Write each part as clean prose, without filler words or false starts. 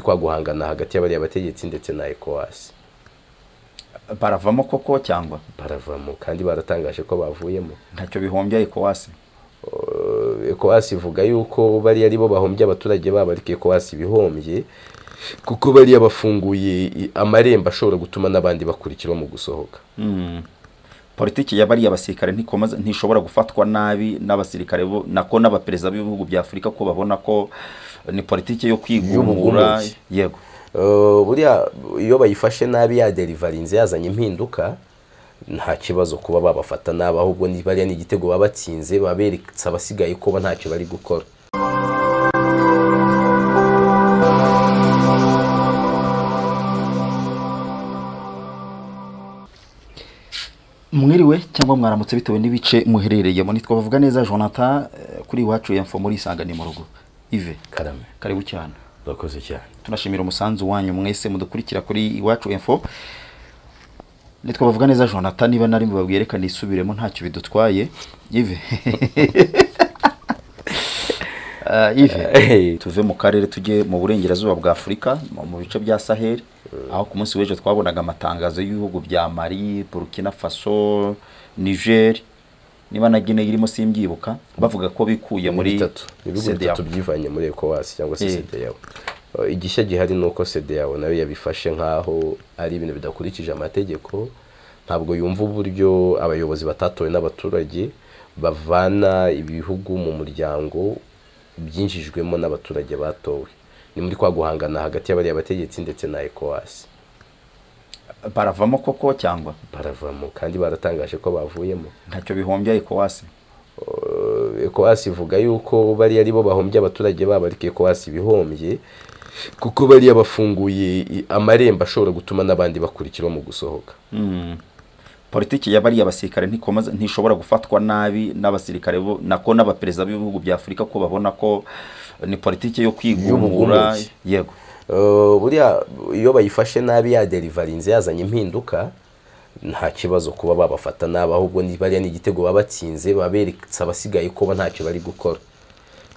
Kwa guhangana hagati y'abariya bategetsi ndetse na ECOWAS. Baravamo koko cyangwa baravamo, kandi baratangaje ko bavuyemo. Ntacyo bihombya ECOWAS. ECOWAS ivuga yuko bari ari bo bahombye abaturage babo, ariko ECOWAS ibihombye kuko bari bafunguye amarembo ashobora gutuma n'abandi bakurikira mu gusohoka. Politiki ya bariya basirikare ntikomeza, ntishobora gufatwa nabi n'abasirikare nako n'abaperezida b'ibihugu bya Afurika, ko babona ko ni politiki yo kwigumura. Yego, buriya iyo bayifashe nabi ya delivery yazanye impinduka, nta kibazo kuba babafata nabi, ahubwo ni bariya ni igitego babatsinze, baberetse abasigaye ko ntacyo bari gukora. Mwiriwe cyangwa mwaramutse bitewe n'ibice muherereyemo. Nitwa bavuga neza Jonathan kuri Iwacu Info muri Isangani mu rugo. Yves Karame, karibu cyane. Urakoze cyane. Tunashimira umusanzu wanyu mwese mudukurikira kuri Iwacu Info. Nitwa bavuga neza Jonathan, niba nari mubabwire reka nisubiremo ntacyo bidutwaye. Yves Yves, tuve mu karere tujye mu burengerazuba bwa Afurika, mu bice bya Sahel, aho ku munsi w'ejo twabonaga amatangazo y'ibihugu bya Mali, Burkina Faso, Niger, niba na Guinea irimo simbyibuka, bavuga ko bikuye muri ibihugu bitatu byivanye muri ECOWAS cyangwa se CEDEAO. Igishya gihari nuko CEDEAO nayo yabifashe nkaho ari ibintu bidakurikije amategeko. Ntabwo yumva uburyo abayobozi batatowe n'abaturage bavana ibihugu mu muryango byinjijwemo n'abaturage batowe. Ni muri kwa guhangana hagati y'abariya bategetsi ndetse na ECOWAS. Baravamo koko cyangwa baravamo, kandi baratangaje ko bavuyemo. Ntacyo bihombya ECOWAS. ECOWAS ivuga yuko bari ari bo bahombye abaturage babo, ariko ECOWAS ibihombye kuko bari bafunguye amarembo ashobora gutuma n'abandi bakurikira mu gusohoka. Politiki ya bariya basirikare ntikomeza, ntishobora gufatwa nabi n'abasirikare nako n'abaperezida b'ibihugu bya Afurika, ko babona ko ni politiki yo kwigumura. Yego, buriya iyo bayifashe nabi ya delivery yazanye impinduka, nta kibazo kuba babafata nabi, ahubwo ni bariya ni igitego babatsinze, baberetse abasigaye ko ntacyo bari gukora.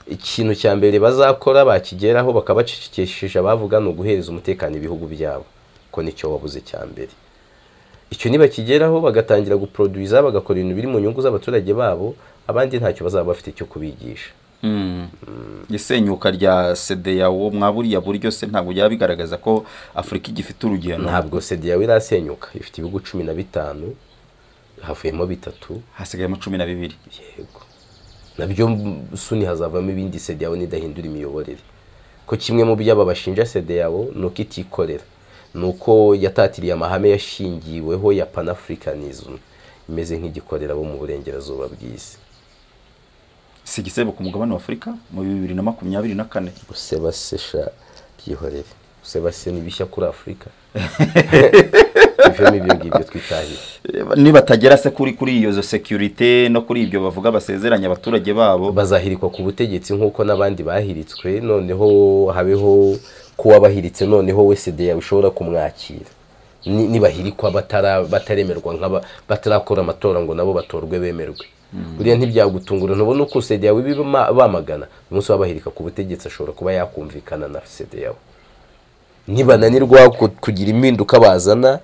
Ikintu cya mbere bazakora bakigeraho bakabacecekesha abavuga ni uguhereza umutekano ibihugu byabo, ko nicyo wabuze cya mbere. Icyo nibakigeraho bagatangira guproduza, bagakora ibintu biri mu nyungu z'abaturage babo, abandi ntacyo bazaba bafite cyo kubigisha. Isenyuka rya CEDEAO mwaburiya buryo se ntabwo byaba bigaragaza ko Afurika igifite urugendo? Ntabwo CEDEAO irasenyuka, ifite ibihugu 15, havuyemo 3, hasigayemo 12. Yego, nabyo suni hazavamo ibindi CEDEAO nidahindura imiyoborere. Ko kimwe mu byaba bashinja CEDEAO nuko itikorera, nuko yatatiriye amahame yashingiweho ya Pan-Africanism, imeze nk'igikorera bo mu burengerazuba bw'isi. Si igisebo ku mugabane wa Afurika mu 2024? Guseba se sha byihorere, guseba se nibishya kuri Afurika. Ivyo nibyo ngibyo twitahira. Nibatagera se kuri iyo security no kuri ibyo bavuga basezeranya abaturage babo, bazahirikwa ku butegetsi nkuko nabandi bahiritswe. Noneho habeho kuwa bahiritse, noneho we CEDEAO bishobora kumwakira. Nibahirikwa bataremerwa nk'aba batarakora amatora ngo nabo batorwe bemerwe. Buriya ntibyagutungura ntubona uko CEDEAO bamagana umunsi wabahirika ku butegetsi ashobora kuba yakumvikana na CEDEAO. Nibananirwa kugira impinduka bazana,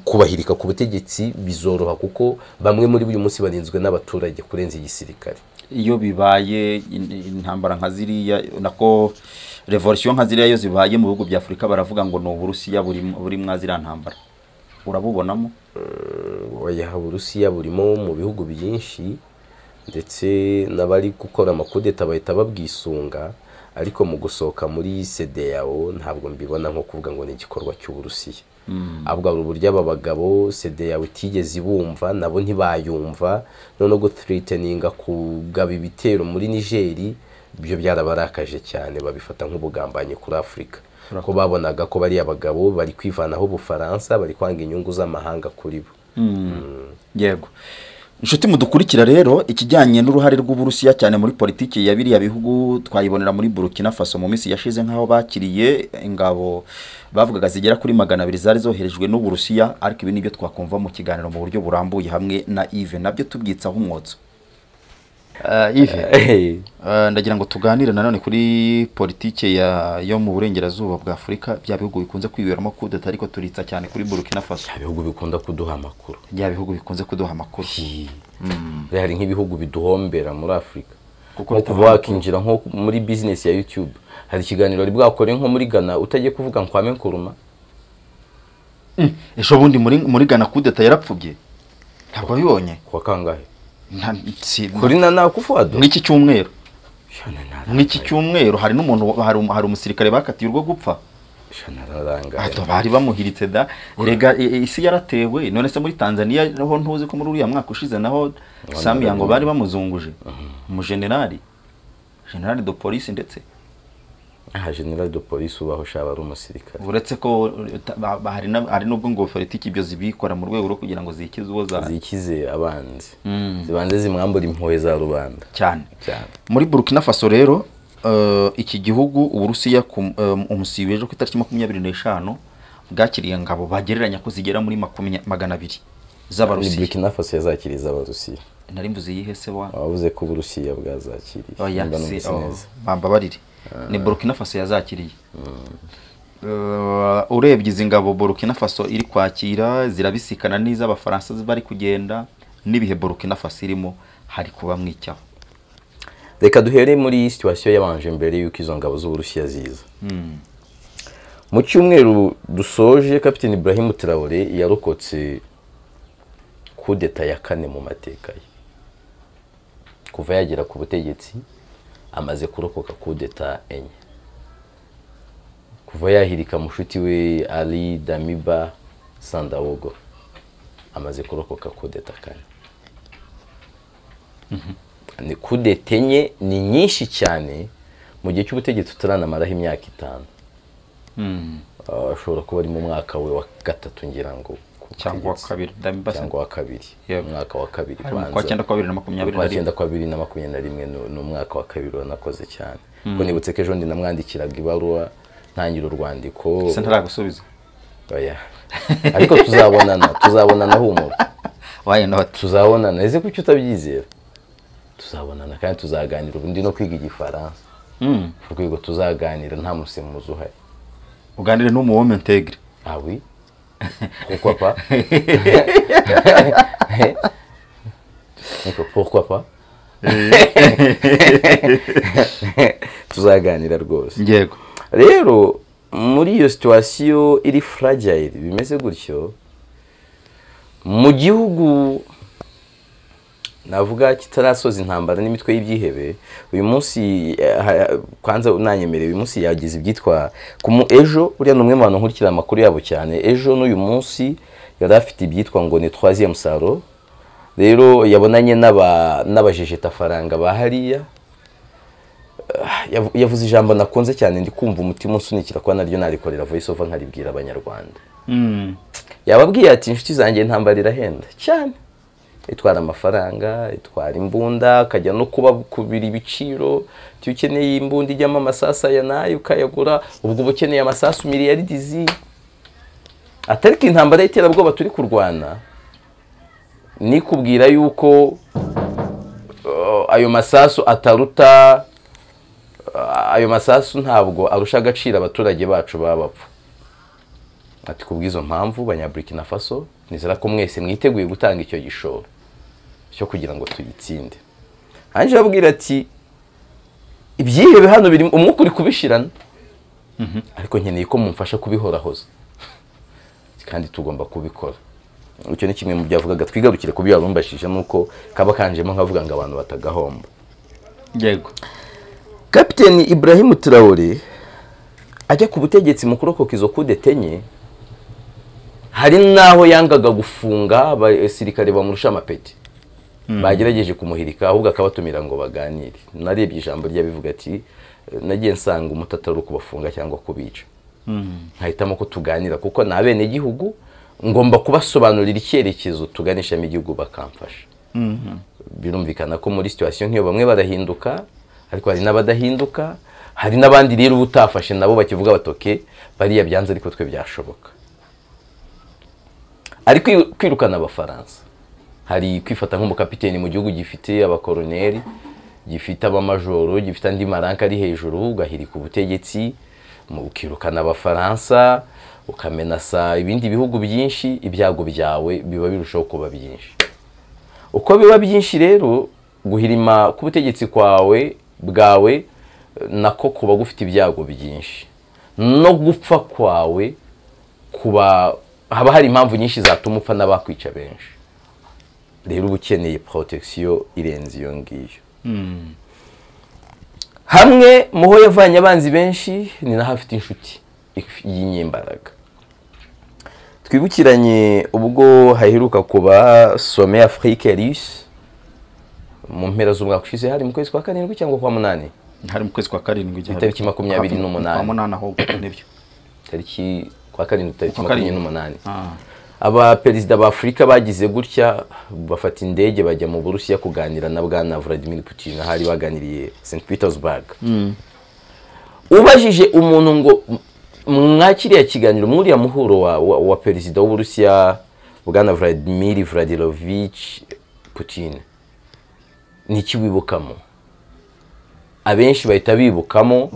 kubahirika ku butegetsi bizoroha, kuko bamwe muri uyu munsi barinzwe n'abaturage kurenza igisirikare. Iyo bibaye intambara nka ziriya, nako revolution nka ziriya yo zibaye mu bihugu bya Afurika, baravuga ngo ni Uburusiya buri mwazira ntambara. Urabubonamo? Oya, Uburusiya burimo mu bihugu byinshi, ndetse n'abari gukora amakudeta bahita babwisunga, ariko mu gusohoka muri CEDEAO ntabwo mbibona nko kuvuga ngo ni igikorwa cy'Uburusiya. Ahubwo uburyo aba bagabo CEDEAO itigeze ibumva, nabo ntibayumva, none guthreateninga kugaba ibitero muri Niger byo byarabarakaje cyane, babifata nk'ubugambanyi kuri Afurika, ko babonaga ko bari abagabo bari kwivanaho Ubufaransa, bari kwanga inyungu z'amahanga kuri bo. Yego. Inshuti mudukurikira rero, ikijyanye n'uruhare rw'Uburusiya cyane muri politiki ya biriya bihugu twayibonera muri Burkina Faso mu minsi yashize, nkaho bakiriye ingabo bavugaga zigera kuri 200 zari zoherejwe n'Uburusiya, ariko ibi nibyo twakumva mu kiganiro mu buryo burambuye hamwe na Yves, nabyo tubyitsaho umwotso. Yves, ndagira ngo tuganire nanone kuri politike yo mu burengerazuba bwa Afurika, bya bihugu bikunze kwiberamo kudeta, ariko turitsa cyane kuri Burkina Faso. Bya bihugu bikunda kuduha amakuru. Bya bihugu bikunze kuduha amakuru. Hari nk'ibihugu biduhombera muri Afurika. Kuko kuva wakinjira nko muri business ya YouTube, hari ikiganiro ari bwakore nko muri Ghana utagiye kuvuga Kwame Nkrumah. Ejo bundi muri Ghana kudeta yarapfubye. Ntabwo wabibonye? Kwa kangahe? Kuri Nana Akufo-Addo. Mw'iki cyumweru. Mw'iki cyumweru hari n'umuntu, hari umusirikare bakatiye urwo gupfa. Ato bari bamuhiritse da. Erega isi yaratewe. None se muri Tanzania naho ntuzi ko muri uriya mwaka ushize naho Samia ngo bari bamuzunguje. Umugenerali. General de police ndetse. Aha general de police ubaho shaba ari umusirikare. Uretse ko hari nubwo ngo politiki ibyo zibikora mu rwego rwo kugira ngo zikize uwo za zikize abanzi. Zibanze zimwambura impuhwe za rubanda. Cyane. Cyane. Muri Burkina Faso rero iki gihugu Uburusiya umusibe ejo ku itariki 25 bwakiriye ngabo bagereranya ko zigera muri 200 z'Abarusiya. Burkina Faso yazakiriza Abarusiya. Nari mvuze yihe se wa? Wavuze ko Uburusiya bwazakiriye. Bambabarire. Ni Burkina Faso yazakiriye. Urebye izi ngabo Burkina Faso iri kwakira zirabisikana n'iz'Abafaransa bari kugenda, n'ibihe Burkina Faso irimo hari kuba mwicyaho. Reka duhere muri situation yabanje mbere yuko izo ngabo z'Uburusiya ziza. Mu cyumweru dusoje Captain Ibrahim Traoré yarokotse kudeta ya kane mu mateka ye. Kuva yagera ku butegetsi amaze kurokoka kudeta enye. Kuva yahirika mushuti we Ali Damiba Sandawogo amaze kurokoka kudeta kane. Ni kudeta enye ni nyinshi cyane mu gihe cy'ubutegetsi tutaranamaraho imyaka 5. Ashobora kuba ari mu mwaka we wa 3 ngira ngo cyangwa wa 2, Damiba cyangwa wa 2, umwaka wa 2 kwanza. Kwa 9 kwa 2021. Kwa 9 kwa 2021 ni umwaka wa 2 wanakoze cyane. Ko nibutse ko ejo ndi namwandikiraga ibaruwa ntangira urwandiko. Se ntaragusubiza. Oya. Ariko tuzabonana humura. Why not? Tuzabonana. Ese kuki utabyizera? Tuzabonana kandi tuzaganira ubundi no kwiga igifaransa. Ku rwego tuzaganira nta musemuzi uhari. Uganire n'umu homme integre. Ah oui. Pourquoi pas? Pourquoi pas? Tuzaganira rwose. Yego. Rero muri iyo situation iri fragile bimeze gutyo mu gihugu navuga kitarasoza intambara n'imitwe y'ibyihebe, uyu munsi kwanza unanyemereye uyu munsi yagize ibyitwa ejo uriya numwe mu bantu nkurikira amakuru yabo cyane, ejo n'uyu munsi yari afite ibyitwa ngo ni 3e saro. Rero yabonanye n'abajejetafaranga ba hariya, yavuze ijambo nakunze cyane ndi kumva umutima unsunikira kuba naryo narikorera voice over nkaribwira abanyarwanda. Yababwiye ati inshuti zanjye intambara irahenda cyane, itwara amafaranga, itwara imbunda, akajya no kuba kubira ibiciro. Iyo ukeneye imbunda ijyamo amasasu aya nayo ukayagura, ubwo uba ukeneye amasasu miliyaridizi. Atari ko intambara y'iterabwoba turi kurwana nikubwira yuko ayo masasu ataruta, ayo masasu ntabwo arusha agaciro abaturage bacu babapfa. Ati kubw'izo mpamvu banya Burkina Faso nizera ko mwese mwiteguye gutanga icyo gishoro cyo kugira ngo tuyitsinde. Anje abwira ati ibyihebe hano biri umwuka uri kubishirana, ariko nkeneye ko mumfasha kubihorahoza kandi tugomba kubikora. Icyo ni kimwe mu byavugaga. Twigarukire ku byo yarumbashije nuko kaba kanjemo nkavuga ngo abantu batagahomba. Yego. Captain Ibrahim Traoré ajya ku butegetsi mu kurokoka izo kudeta enye, hari naho yangaga gufunga abasirikare bamurusha amapeti. Bagerageje kumuhirika ahubwo akabatumira ngo baganire. Narebye ijambo ryabivuga ati nagiye nsanga umutatari kubafunga cyangwa kubica. Nkahitamo ko tuganira kuko na bene gihugu ngomba kubasobanurira icyerekezo tuganishamo igihugu bakamfasha. Birumvikana ko muri situation nk'iyo bamwe barahinduka, ariko hari n'abadahinduka, hari n'abandi rero utafashe nabo bakivuga batoke bariya byanze ariko twe byashoboka. Ariko kwirukana abafaransa Hari kwifata nk'umukapiteni mu gihugu gifite abakoroneri, gifite abamajoro, gifite andi maranka ari hejuru, ugahirika ubutegetsi, ukirukana Abafaransa, ukamenasa ibindi bihugu byinshi, ibyago byawe biba birushaho kuba byinshi. Uko biba byinshi rero, guhirima k'ubutegetsi kwawe bwawe nako kuba gufite ibyago byinshi, no gupfa kwawe kuba haba hari impamvu nyinshi zatuma upfa n'abakwica benshi. Rero uba ukeneye protection irenze iyo ngiyo. Hamwe muho yavanye abanzi benshi, ni naho afite inshuti y'inyembaraga. Twibukiranye ubwo haheruka kuba Sommet Afrique Russe mu mpera z'umwaka ushize, hari mu kwezi kwa 7 cyangwa kwa 8, hari mu kwezi kwa 7, itariki 28, kwa 8 ahubwo nibyo, tariki kwa 7, tariki 28. Aba perezida ba Afrika bagize gutya bafata indege bajya mu Burusiya kuganira na bwana Vladimir Putin, hari baganiriye St Petersburg. Ubajije umuntu ngo mwakiriya kiganiro muri ya muhuro wa perezida w'Uburusiya bwana Vladimir Vladimirovich Putin, niki wibukamo? Abenshi bahita bibukamo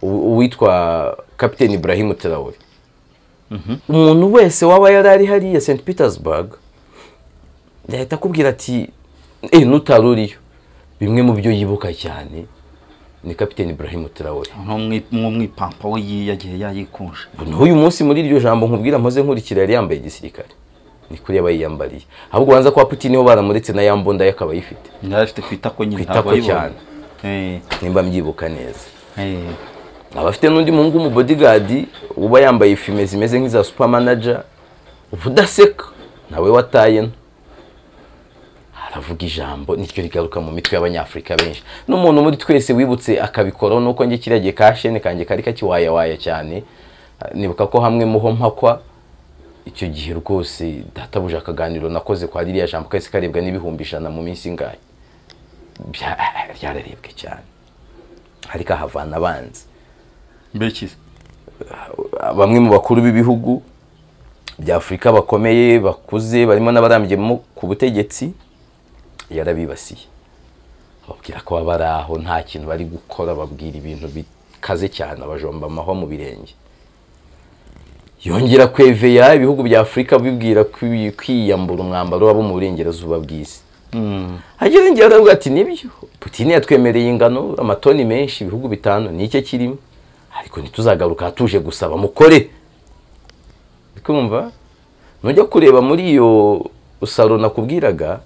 uwitwa Captain Ibrahim Traoré. Umuntu wese waba yarari hariya St Petersburg yahita akubwira ati nutaruriyo. Bimwe mu byo yibuka cyane ni Captain Ibrahim Traoré. Nk'umwipampa we yagiye yayikunje. N'uyu munsi muri iryo jambo nkubwira mpoze nkurikira yari yambaye igisirikare, ni kuri yabayiyambariye. Ahubwo banza kwa Putin ho baramuretse na yambonda yakaba yifite. Yari afite kwitako nyine, ntabwo cyane. Nimba mbyibuka neza. Abafite n'undi muhungu mu bodyguard uba yambaye fime zimeze nk'iza super manager, ubudaseka nawe wataye. Aravuga ijambo nicyo rigaruka mu mitwe y'Abanyafrika benshi. N'umuntu muri twese wibutse akabikora, nuko nge kiragiye kashene kanjye kari kakiwaya waya cyane. Nibuka ko hamwe muho mpakwa icyo gihe rwose databuje akaganiro nakoze kwa ririya jambo kahise karebwa n'100,000 mu minsi ingahe. Byararebwe cyane. Ariko ahavana abanzi mbekize bamwe mu bakuru b'ibihugu bya Afrika bakomeye bakuze barimo n'abarambye ku butegetsi, yarabibasiye ababwira ko bari aho nta kintu bari gukora, babwira ibintu bikaze cyane, abajomba amahwa mu birenge. Yongera kweveya ibihugu bya Afrika bibwira kwiyambura umwambaro wabo mu burengerazuba bw'isi. Hageze ngiye aravuga ati nibyo Putin yatwemereye ingano amatoni menshi, ibihugu 5 nicyo kirimo, ariko ntituzagaruka tuje gusaba mukore. Bikumva nujya kureba muri iyo salo nakubwiraga,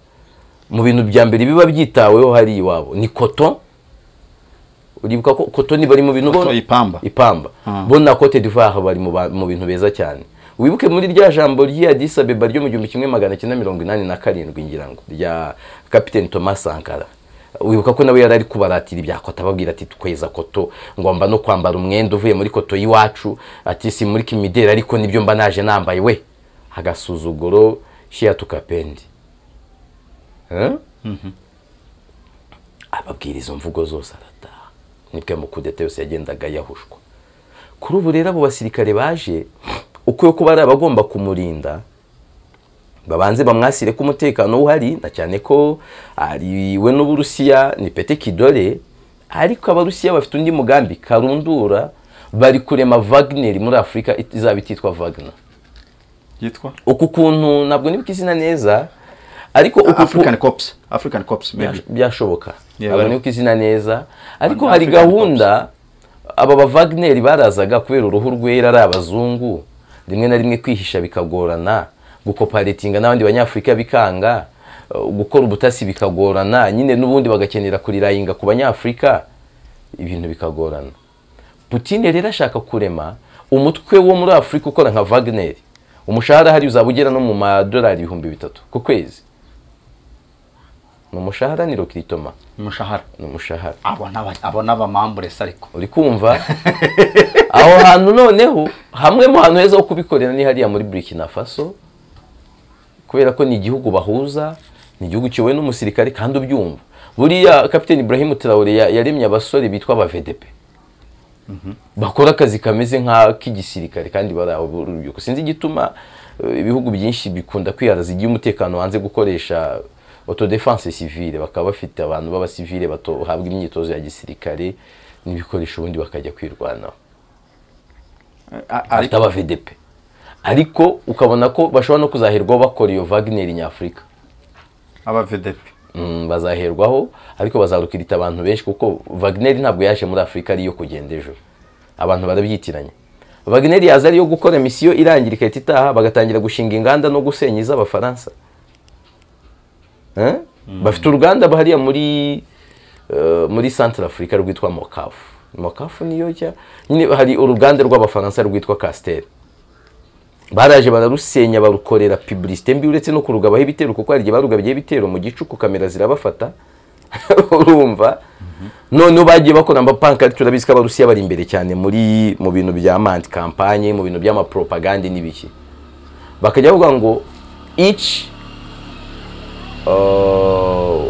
mu bintu bya mbere biba byitaweho hari iwabo ni coton. Uribuka ko coton bari mu bintu bona ipamba bona Cote d'Ivoire bari mu bintu beza cyane. Wibuke muri rya jambo rya Addis Abeba ryo mu 1987 ngira ngo rya Captain Thomas Sankara, wibuka ko nawe yari ari kubaratira ibya koto, ababwira ati tweza koto, ngomba no kwambara umwenda uvuye muri koto y'iwacu, ati si muri kimideri ariko nibyo mba naje nambaye we. Agasuzuguro shia tukapendi. Ababwira izo mvugo zose arataha. Nibwo mu kudeta yose yagendaga yahushwa. Kuri ubu rero abo basirikare baje uko kuba ari abagomba kumurinda, babanze bamwasire ko umutekano uhari, na cyane ko ari we n'Uburusiya ni Pete Kidore. Ariko Abarusiya bafite undi mugambi karundura, bari kurema Wagner muri Afrika izaba ititwa Wagner. Yitwa uku kuntu ntabwo nibuka izina neza, ariko African Corps, African Corps maybe byashoboka. Ntabwo nibuka izina neza, ariko hari gahunda aba ba Wagner barazaga kubera uruhu rwera ari abazungu, rimwe na rimwe kwihisha bikagorana, gukoperatinga n'abandi banyafrika bikanga, gukora ubutasi bikagorana, nyine n'ubundi bagakenera kurirayinga ku banyafrika, ibintu bikagorana. Putin rero ashaka kurema umutwe wo muri Afrika ukora nka Wagner. Umushahara hari uzabugera no mu madolari 3000 ku kwezi. Ni umushahara ni rokritoma. Umushahara. Ni umushahara. Abo n'abamambure ariko. Uri kumva? Aho hantu noneho hamwe mu hantu heza ho kubikorera ni hariya muri Burkina Faso, kubera ko ni igihugu bahuza, ni igihugu kiyobowe n'umusirikare kandi ubyumva. Buriya Captain Ibrahim Traoré yaremye abasore bitwa aba VDP. Bakora akazi kameze nk'ak'igisirikare kandi bari aho urubyiruko. Sinzi igituma Ibihugu byinshi bikunda kwiharaza igihe umutekano wanze gukoresha autodefense civile, bakaba bafite abantu b'abasivile bahabwa imyitozo ya gisirikare n'ibikoresho, ubundi bakajya kwirwanaho. Afite aba VDP, ariko ukabona ko bashobora no kuzaherwaho bakora iyo Wagner nyafurika. Aba VDP Bazaherwaho, ariko bazarukirita abantu benshi, kuko Wagner ntabwo yaje muri Afurika ariyo kugenda ejo. Abantu barabyitiranya. Wagner yaza ariyo gukora misiyo irangira igahita itaha, bagatangira gushinga inganda no gusenya iz'Abafaransa. Bafite uruganda hariya muri Central Africa rwitwa Mokafu. Mokafu niyo jya nyine, hari uruganda rw'Abafaransa rwitwa Castel. Baraje bararusenya, barukorera publicité mbi, uretse no kurugabaho ibitero, kuko hari igihe barugabye ibitero mu gicuku kamera zirabafata, urumva. Noneho bagiye bakora amapancarte. Turabizi ko Abarusiya bari imbere cyane muri mu bintu bya manti campagne, mu bintu by'amapropagande n'ibiki. Bakajya bavuga ngo each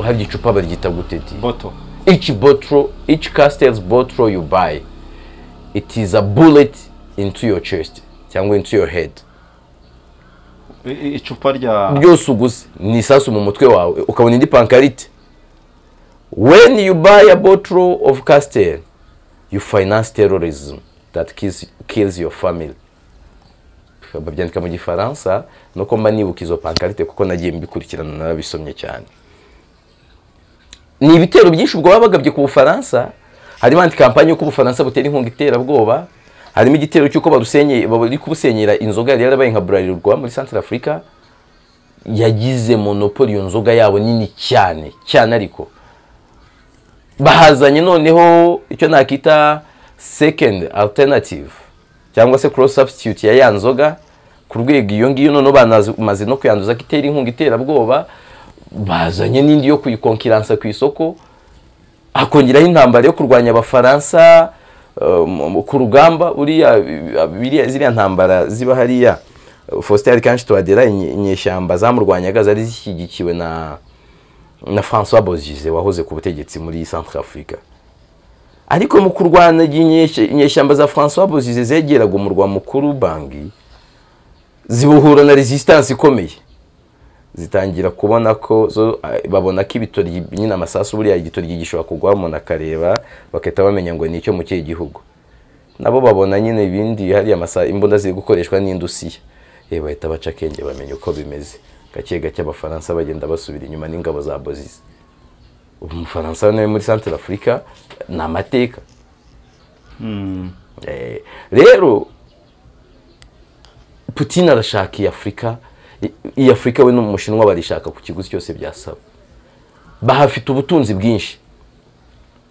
hari icupa baryita gute ti? Bottle. Each bottle, each Castel's bottle you buy, it is a bullet into your chest cyangwa into your head. Icupa rya Ryose uguze ni isasu mu mutwe wawe. Ukabona indi pancarte: "When you buy a bottle of Castel, you finance terrorism that kills your family." Babyandika mu Gifaransa, nuko mba nibuka izo pancarte kuko nagiye mbikurikirana, narabisomye cyane. Ni ibitero byinshi ubwo baba bagabye ku Bufaransa. Harimo anti campagne y'uko Ubufaransa butera inkunga iterabwoba, harimo igitero cy'uko barusenye, bari kubusenyera inzoga yari yarabaye nka Bralirwa muri Central Africa, yagize monopole iyo nzoga yabo nini cyane cyane. Ariko bahazanye noneho icyo nakita second alternative cyangwa se cross substitute ya ya nzoga ku rwego iyo ngiyo. Noneho bamaze no kuyanduza ko itera inkunga iterabwoba, bazanye n'indi yo kuyikonkiransa ku isoko. Hakongeraho intambara yo kurwanya Abafaransa ku rugamba. Uriya ziriya ntambara ziba hariya, Faustin Archange Touadera, inyeshyamba zamurwanyaga zari zishyigikiwe na François Bozize wahoze ku butegetsi muri Centre Africa. Ariko mu kurwana, inyeshyamba za François Bozize zegeraga umurwa mukuru Bangi, zibuhura na resistance ikomeye. Zitangira kubona ko zo babona ko ibitoryi nyine, amasasu, buriya igitoryi gishobora kugwa umuntu akareba, bagahita bamenya ngo ni icyo mu kihe gihugu. Nabo babona nyine ibindi hariya imbunda ziri gukoreshwa n'Indusiya, bahita baca akenge, bamenya uko bimeze. Gake gake Abafaransa bagenda basubira inyuma n'ingabo za Bozize. Ubu Umufaransa nawe muri Central Africa ni amateka. Rero Putin arashaka iyi Afurika. Iyi Afurika we n'Umushinwa barishaka ku kiguzi cyose byasaba. Bahafite ubutunzi bwinshi,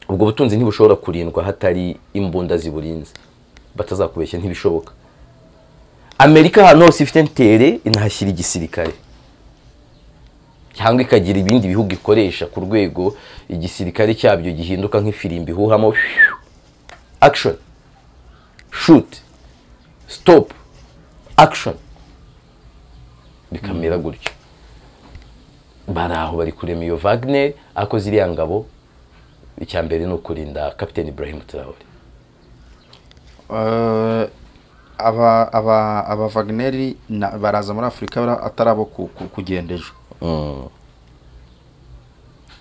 ubwo butunzi ntibushobora kurindwa hatari imbunda ziburinze. Batazakubeshya, ntibishoboka. Amerika ahantu hose ifite intérêt inahashyira igisirikare cyangwa ikagira ibindi bihugu ikoresha ku rwego igisirikare cyabyo gihinduka nk'ifirimbi ihuhamo: action, shoot, stop, action, bikamera gutyo. Bari aho bari kurema iyo Wagner, ariko ziriya ngabo icya mbere ni ukurinda Kapiteni Ibrahim Traore. Aba Wagner baraza muri Afurika atari abo kugenda ejo.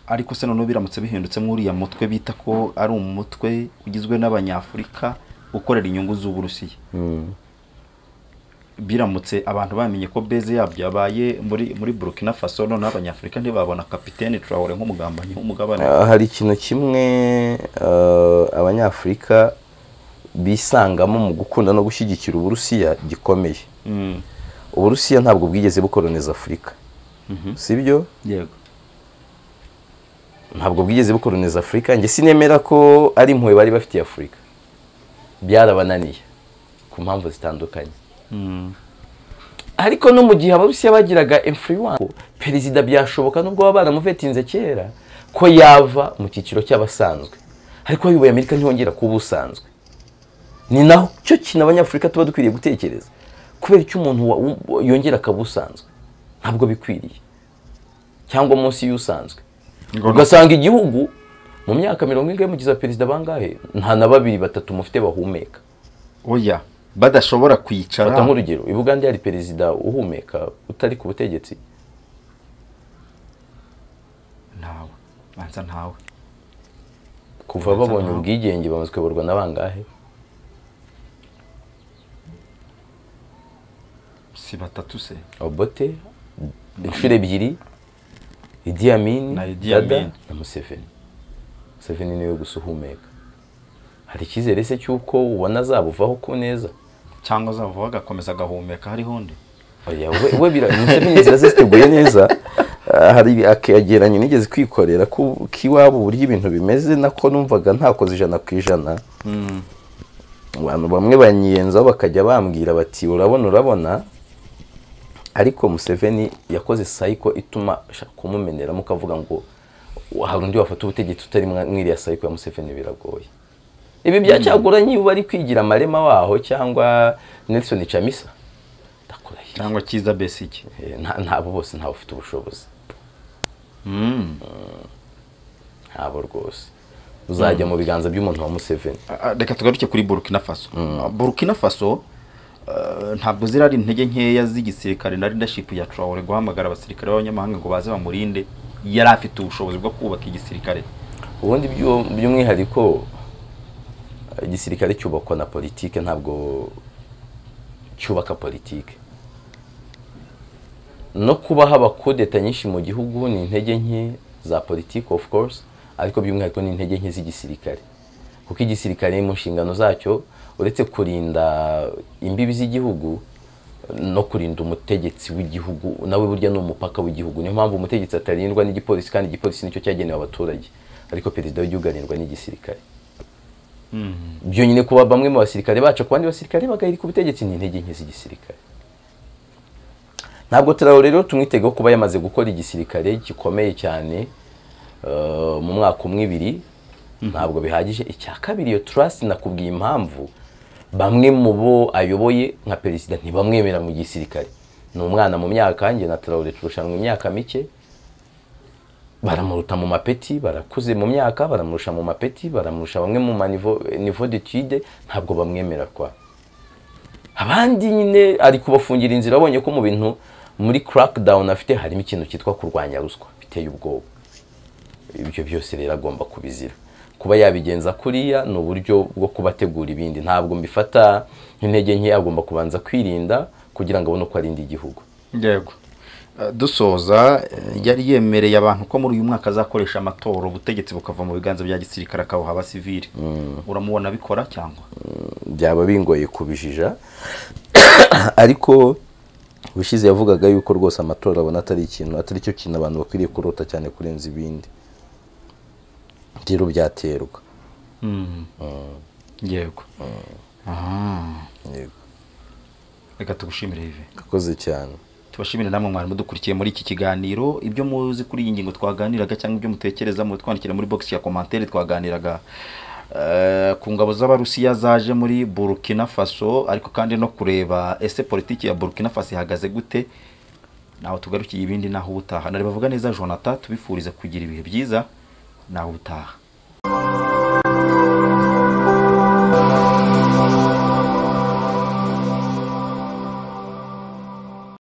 Ariko se noneho biramutse bihindutse uriya mutwe bita ko ari umutwe ugizwe n'Abanyafurika ukorera inyungu z'Uburusiya, biramutse abantu bamenye ko base yabyo yabaye muri Burkina Faso, noneho Abanyafurika ntibabona Kapiteni Traore nk'umugambanyi w'umugabane? Hari ikintu kimwe Abanyafurika bisangamo mu gukunda no gushyigikira Uburusiya gikomeye. Uburusiya ntabwo bwigeze bukoloniza Afurika, sibyo? Yego. Ntabwo bwigeze bukoloniza Afurika. Njye sinemera ko ari impuhwe bari bafitiye Afurika, byarabananiye ku mpamvu zitandukanye. Ariko no mu gihe Abarusiya bagiraga influence, perezida byashoboka, nubwo baba baramuvetinze kera, ko yava mu cyiciro cy'abasanzwe. Ariko ayoboye Amerika ntiyongera kuba usanzwe. Ni nacyo kintu Abanyafurika tuba dukwiriye gutekereza: kubera icyo umuntu yongera akaba usanzwe? Ntabwo bikwiriye, cyangwa munsi y'usanzwe. Ugasanga igihugu mu myaka 40 mugize perezida bangahe, nta na babiri batatu mufite bahumeka. Oya. Badashobora kwicara. Fata nk'urugero, i Bugande hari perezida uhumeka utari ku butegetsi? Ntawe, banza ntawe. Kuva babonye ubwigenge bamaze kuyoborwa na bangahe? Si batatu se? Obote inshuro ebyiri, Idi Amin na Idi Amin na Museveni. Museveni niwe gusa uhumeka. Hari icyizere se cy'uko ubona azabuvaho ku neza cyangwa azavuga agakomeza agahumeka hariho undi? Oya, we Museveni inzira ze ziteguye neza. Hari akegeranye nigeze kwikorera ko kiwabo uburyo ibintu bimeze, nako numvaga ntakoze 100%. Abantu bamwe banyiyenzaho bakajya bambwira bati urabona urabona, ariko Museveni yakoze cycle ituma kumumeneramo ukavuga ngo hari undi wafata ubutegetsi utari mwiriya cycle ya Museveni, biragoye. Ibi byacyaguranye uba ari kwigira amarema waho cyangwa Nelson Chamisa ndakurahiye cyangwa Kiza Besigye, ntabo bose ntawe ufite ubushobozi. Ntabo rwose uzajya mu biganza by'umuntu wa Museveni. Reka tugaruke kuri Burkina Faso. Burkina Faso ntabwo zirari intege nkeya z'igisirikare na leadership ya Traoré guhamagara abasirikare b'abanyamahanga ngo baze bamurinde, yari afite ubushobozi bwo kubaka igisirikare. Ubundi by'umwihariko igisirikare cyubakwa na politike, ntabwo cyubaka politike. No kuba haba kudeta nyinshi mu gihugu ni intege nke za politike of course, ariko by'umwihariko ni intege nke z'igisirikare, kuko igisirikare mu nshingano zacyo uretse kurinda imbibi z'igihugu no kurinda umutegetsi w'igihugu, nawe burya ni umupaka w'igihugu. Niyo mpamvu umutegetsi atarindwa n'igipolisi, kandi igipolisi nicyo cyagenewe abaturage, ariko perezida w'igihugu arindwa n'igisirikare. Byonyine kuba bamwe mu basirikare baca ku bandi basirikare bagahirika ubutegetsi ni intege nke z'igisirikare. Ntabwo Traoré rero tumwitegeho kuba yamaze gukora igisirikare gikomeye cyane mu mwaka umwe ibiri, ntabwo bihagije. Icya kabiri, iyo trust nakubwiye impamvu bamwe mu bo ayoboye nka perezida ntibamwemera mu gisirikare. Ni umwana mu myaka, njye na Traoré turushanwa imyaka mike, baramuruta mu mapeti, barakuze mu myaka, baramurusha mu mapeti, baramurusha bamwe mu niveau d'étude, ntabwo bamwemera kwa. Abandi nyine ari kubafungira inzira, abonye ko mu bintu muri crackdown afite harimo ikintu cyitwa kurwanya ruswa biteye ubwoba. Ibyo byose rero agomba kubizira. Kuba yabigenza kuriya ni uburyo bwo kubategura ibindi. Ntabwo mbifata nk'intege nke, agomba kubanza kwirinda kugira ngo abone uko arinda igihugu. Yego. Dusoza, yari yemereye abantu ko muri uyu mwaka azakoresha amatora, ubutegetsi bukava mu biganza bya gisirikare akabuha abasivili. Uramubona abikora cyangwa? Byaba bingoye kubijija, ariko ubushize yavugaga yuko rwose amatora abona atari ikintu, atari cyo kintu abantu bakwiriye kurota cyane kurenza ibindi. Rero byaterwa. Yego. Yego. Reka tugushimire Yves. Akoze cyane. Tubashimire namwe mwari mudukurikiye muri iki kiganiro. Ibyo muzi kuri iyi ngingo twaganiraga cyangwa ibyo mutekereza mutwandikira muri box ya commentaire. Twaganiraga ku ngabo z'Abarusiya zaje muri Burkina Faso, ariko kandi no kureba ese politiki ya Burkina Faso ihagaze gute. Naho tugarukiye ibindi naho ubutaha. Nari bavuga neza Jonathan, tubifuriza kugira ibihe byiza naho ubutaha.